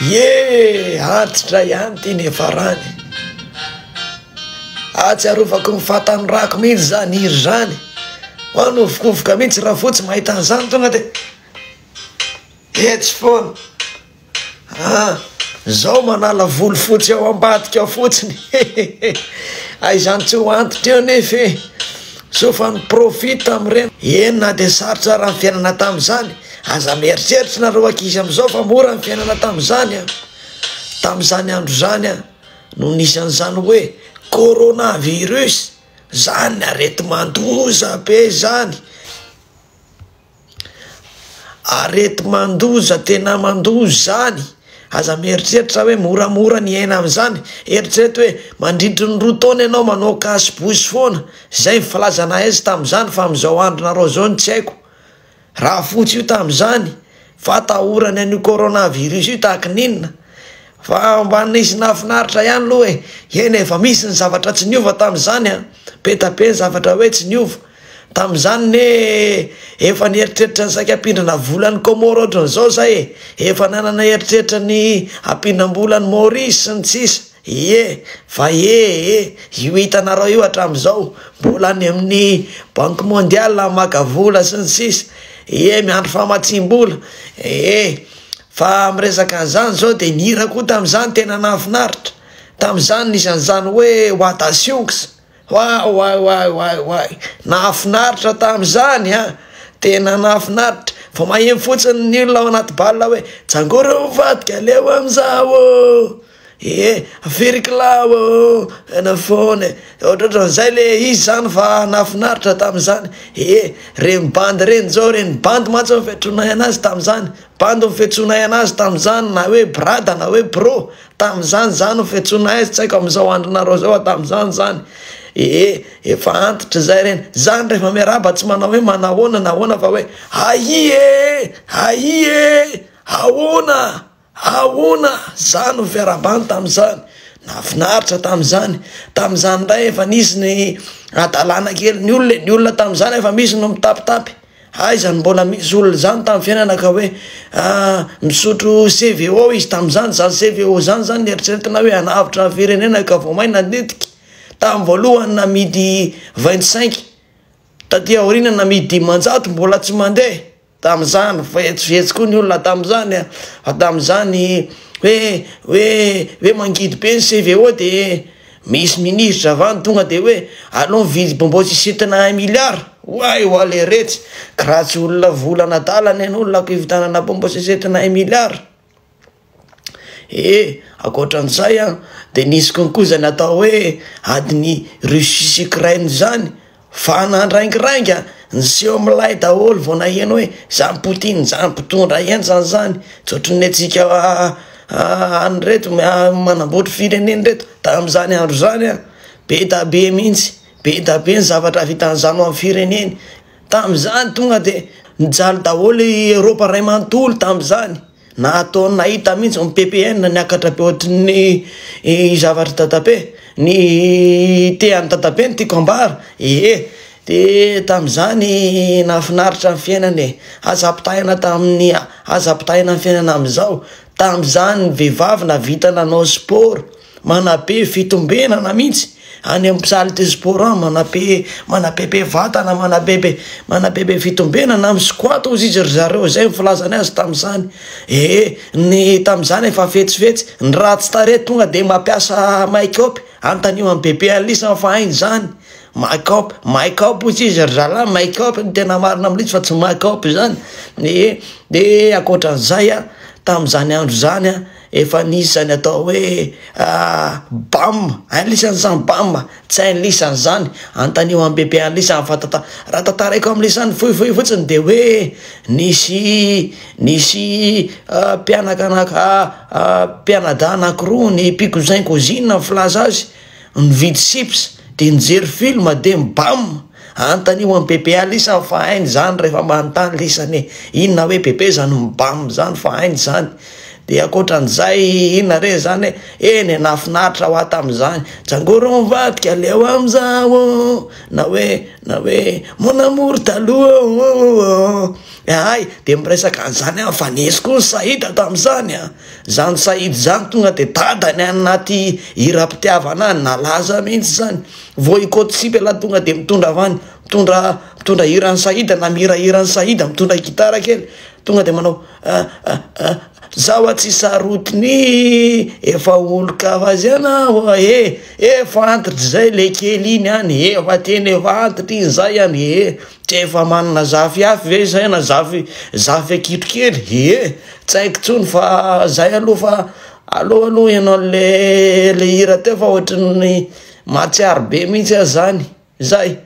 Ye! Antitra ihany ity niafarany. Ahatsiarovako ny fahatanorako mihitsy izany hira izany. Manovokovoka mihitsy Rafotsy mahita an'izany tonga dia etsy foana. Ah, zao manala volo fotsy ao ambadika ao fotsiny. Aizany tsy ho antitra eo nefa e. Soa fa ni-profite tamin'ireny. Eny na dia sarotra ara ny fiainana tamin'izany. Aza mieritreritra nareo ankizy amin'izao fa mora ny fiainana tamin'izany an. Tamin'izany andro izany an, no nisy an'izany hoe coronavirus. Zany areti-mandoza be zany. Areti-mandoza tena mandoza izany, aza mieritreritra hoe moramora ny hiaina amin'izany, eritrereto hoe mandritry ny roa taona ianao manao cache bouche foana, izay ny filazana azy tamin'izany fa amin'izao andronareo izao no tsy haiko, raha fotsy io tamin'izany, fatahorana an'io coronavirus io tahaky ny inona, fa mba nisy nahafinaritra ihany aloha e, eny e, fa misy ny zavatra tsy niova tamin'izany an, be da be ny zavatra hoe tsy niova. Tamin'izany ne efa nieritreritra ny saika hampindrana vola an'i Comores ohatran'izao zay e! Efa nanana eritreritra ny hampindram-bola an'i Maurice sy ny sisa Ie! Fa ee! Io hitanareo io hatramin'izao mbola any amin'ny Banque Mondiale maka vola sy ny sisa Ie! Miandry famatsiam-bola Ee! Fa miresaka an'izany zao dia ny hira koa tamin'izany tena nahafinaritra Tamin'izany nisy an'izany hoe Wada Sionks Oay oay oay oay oay nahafinaritra tamin'izany an! Tena nahafinaritra, vao maheno fotsiny ny olona ao anaty bal hoe tsangory mivadika aleo amin'izao ô! Ie, firy kilao ô! Ena foana e! Ohatrohatran'izay le izy zany fa nahafinaritra tamin'izany, ie, reny bandy reny zao, reny bandy mantsy no fiantsoanay anazy tamin'izany, bandy no fiantsoanay anazy tamin'izany na hoe brada na hoe bro, Tamin'izany izany no fiantsoana azy, tsy haiko amin'izao andronareo izao fa tamin'izany izany. Ee, efa antitra izay ireny. Izany rehefa miarahaba tsy manao hoe manahoana na ahoana fa hoe aia e! Aia e! Ahoana? Ahoana? Izany no fiarahabany tamin'izany. Nahafinaritra tamin'izany. Tamin'izany indray efa nisy ny hadalana kely ny olona e. Ny olona tamin'izany efa misy no mitapitapy. Aiza no mbola misy olona izany tamin'ny fiainana ka hoe misotro CVO izy tamin'izany, izany CVO izany izany neritreretina hoe hanavotra ny firenena ka vao may nandinika. Tamin'ny voalohany namidy 25, taty aoriana namidy 500 mbola tsy mandeha. Tamin'izany fetsifetsy koa ny olona tamin'izany fa tamin'izany hoe hoe hoe mangidy be ny CVO dia Misy ministra avy any tonga de hoe aleo mividy bonbon sucette na un milliard, oay oa leretsy, kiraha tsy olona volana adala ny an'olona ko hividianana bonbon sucette na un milliard. Eh, ankoatran'izay an, de nisy konko zany atao hoe adin'i Russie sy Ukraine zany, Fa nandraingirainga, niseho milay daholo vao naheno hoe zany Poutine zany mpitondra henjana zany, tsy ohatran'ny antsika any reto manamboatra firenena reto, tamin'izany andro izany an, be da be mihitsy, be da be ny zavatra vitan'izany ho an'ny fireneny, tamin'izany tonga de nijaly daholo i Eoropa iray manontolo tamin'izany. Na ataony nahita mihitsy ny ppn niakatra be ohatry ny zavatr'i dadabe, ny tehan'i dadabe no tiako ambara, ee de tamin'izany nahafinaritra ny fiainana e, aza ampitahaina tamin'ny, aza ampitahaina ny fiainana amin'izao, tamin'izany ny vehivavy nahavita nanao sport. Manabe fitombenana mihitsy any amin'ny salle de sport any, manabe manabe be vatana, manabe be manabe be fitombenana, mi-squat hozy izy ry zareo, izay ny filazany azy tamin'izany. Ee, ny tamin'izany efa fetsifetsy, ny ratsy tarehy tonga dia mampiasa make up, anontanio an'i bebe Alisa fa hainy izany, make up, make up hozy izy ry zalahy, make up no tena marina amin'ilay izy fa tsy make up izany. Ee, dia ankoatran'izay an, tamin'izany andro izany an, Efa nisy izany atao hoe bam, hain lisany izany bam, tsy hain lisany izany, anontanio an'i bebe any lisany fa tanta, raha tantaraiko am lisany fohifohy fotsiny de hoe nisy nisy mpianaka anaka mpianadahy anakiroa ny mpicousin cousine ny filaza azy nividy chips de nijery film de bam, anontanio an'i bebe any lisany fa hainy izany rehefa manontany lisany e, inona hoe bebe izany mibam izany fa hainy izany. De ankoatran'izay inona re zany e, eny e, nahafinaritra ho ahy tamin'izany, Jangoro mivadika aleo amin'izao, na hoe na hoe mon amour taloha ô, hay de miresaka an'izany aho, mifanesy koa ny Saïd tamin'izany a, zany Saïd zany tonga de dadany any anaty hiram-pitiavana any, nalaza mihitsy zany, vao i Koto Sipy ialahy tonga de mitondra avy any, mitondra mitondra hiran'i Saïd na mihirahira an'i Saïd, mitondra gitara kely, tonga de manao ah ah ah zaho tsy sarotiny efa olon-kafa azy ianao e, efa antitra zay le kely iny any, efa tena efa antitra iny zay any e, tsy efa manana zafy afy ve zay na zafy zafy akitro kely e, tsy haiko tsony fa zay aloha fa aleo aloha ianao le le hira teo fa ohatran'ny mahatsiaro be mihitsy aho zany zay.